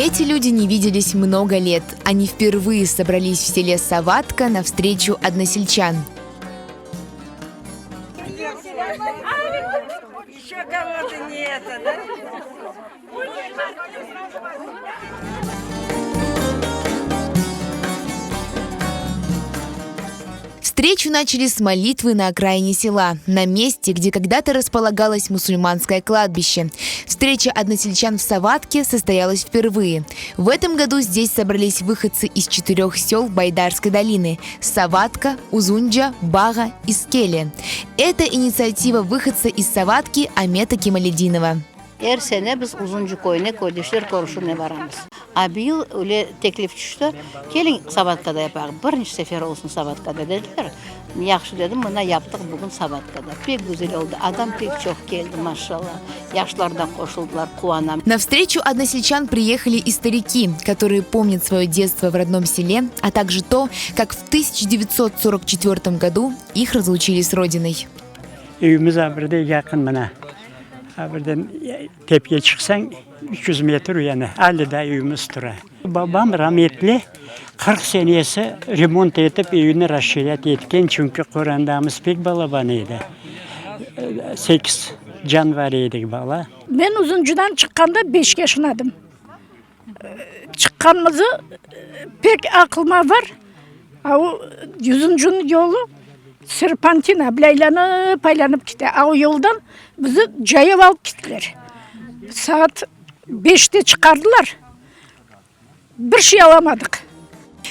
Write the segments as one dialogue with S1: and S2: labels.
S1: Эти люди не виделись много лет. Они впервые собрались в селе Саватка на встречу односельчан.
S2: Еще кого-то не это, да?
S1: Встречу начали с молитвы на окраине села, на месте, где когда-то располагалось мусульманское кладбище. Встреча односельчан в Саватке состоялась впервые. В этом году здесь собрались выходцы из четырех сел Байдарской долины – Саватка, Узунджа, Бага и Скеле. Это инициатива выходца из Саватки Амета Кемалединова.
S3: Er sene biz Uzuncı köyüne köydeşler körüşüvine baramız. A bıyıl öyle teklif tüşti, keliñ Savatkada yapayıq, birinci sefer olsun Savatkada dediler. Yahşı dedim, mına yaptıq bugün Savatkada. Pek güzel oldı, adam pek çoq keldi, maşallah. Yaşlar da qoşuldılar, quvanam.
S1: На встречу односельчан приехали и старики, которые помнят свое детство в родном селе, а также то, как в 1944 году их разлучили с родиной.
S4: Evimiz a birde yaqın mına. A birden tepege çıqsañ, 300 metr u yana, ali daa evimiz tura. Babam rametli 40 senesi remont etip evini rasşirât etken, çünki qorandamız pek balaban edi. Sekiz can var edik bala.
S5: Men Uzuncıdan çıqqanda beş yaşınadım. Çıqqanımızı pek aqlıma var. A o Uzuncınıñ yolu serpantina, bile aylanıp aylanıp kete. A o yoldan bizi cayav alıp kettiler. Saat beşte çıqardılar. Bir şey alamadıq.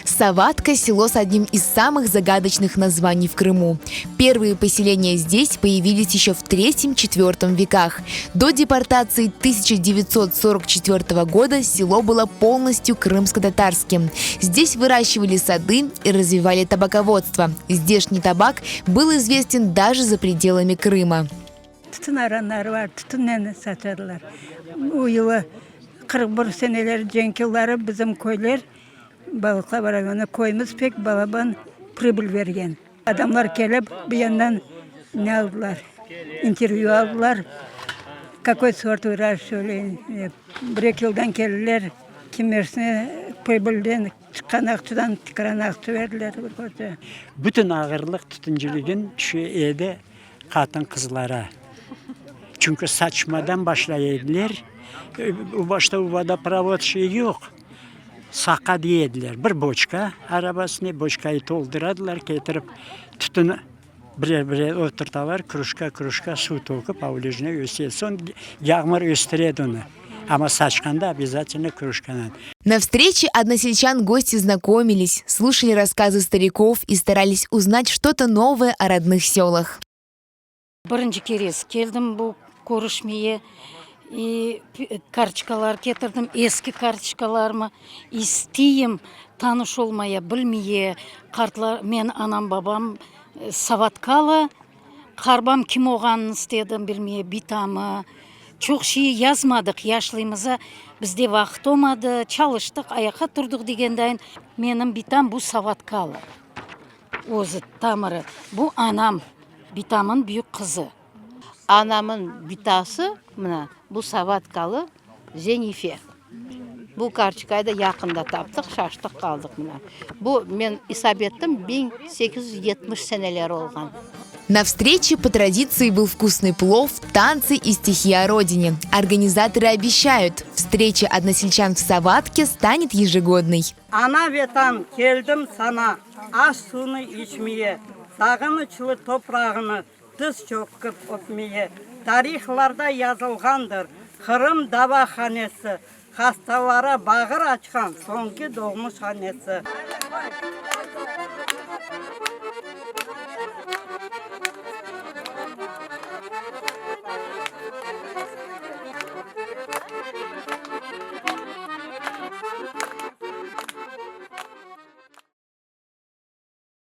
S1: Саватка – село с одним из самых загадочных названий в Крыму. Первые поселения здесь появились еще в III-IV веках. До депортации 1944 года село было полностью крымско-татарским. Здесь выращивали сады и развивали табаководство. Здешний табак был известен даже за пределами Крыма.
S2: Tütün aranları bar, tütünnen satarlar. O yılı 41 seneler cenk yılları bizim köyler balıqqa barğanda köyümiz pek balaban pribıl bergen. Adamlar kelip bu yandan ne aldılar, intervyu aldılar, kakoy sort vıraşçivali dep. Bir-eki yıldan keldiler, kimersine pribılden çıqqan aqçadan kirgen aqça berdiler bir parça.
S4: Bütün ağırlıq tütünciligin tüşe edi qatın-qızlara. Çünki saçmadan başlay ediler. O başta vodoprovod şey yoq. Saqa dey ediler. Bir boçka arabasına, boçkayı tolduradılar, ketirip tütün birer-birer oturtalar, krujka-krujka suv töküp avlejine öse. Soñ yağmur östüre edi onı. Amma saçqanda obязательно krujkanen.
S1: На встрече односельчан гости знакомились, слушали рассказы стариков и старались узнать что-то новое о родных селах.
S6: Birinci keresi keldim bu körüşmeye, i kartoçkalar ketirdim, eski kartoçkalarımı. İsteyim tanış olmaya, bilmeye. Qartlar, men anam, babam Savatkalı, qarbam kim olğanını istedim bilmeye, bitamı. Çoq şey yazmadıq yaşlığımıza, bizde vaqıt olmadı, çalıştıq, ayaqqa turdıq degendayın. Menim bitam bu Savatkalı. Özü, tamırı. Bu anam, bitamın büyük qızı.
S3: Anamın bitası, mına, bu Savatkalı Zenife. Bu kartoçkayı da yaqında taptıq, şaştıq qaldıq mına. Bu, men isap ettim, 1870 seneleri olğan.
S1: На встрече по традиции был вкусный плов, танцы и стихи о родине. Организаторы обещают, встреча односельчан в Саватке станет ежегодной.
S2: Ana Vetan, keldim saña, aş-suvnı içmeye, Sağınıçlı toprağını tiz çökip öpmeye. Tarihlarda yazılğandır, Qırım davahanesi, Hastalara bağır açqan soñki doğmuş anesi.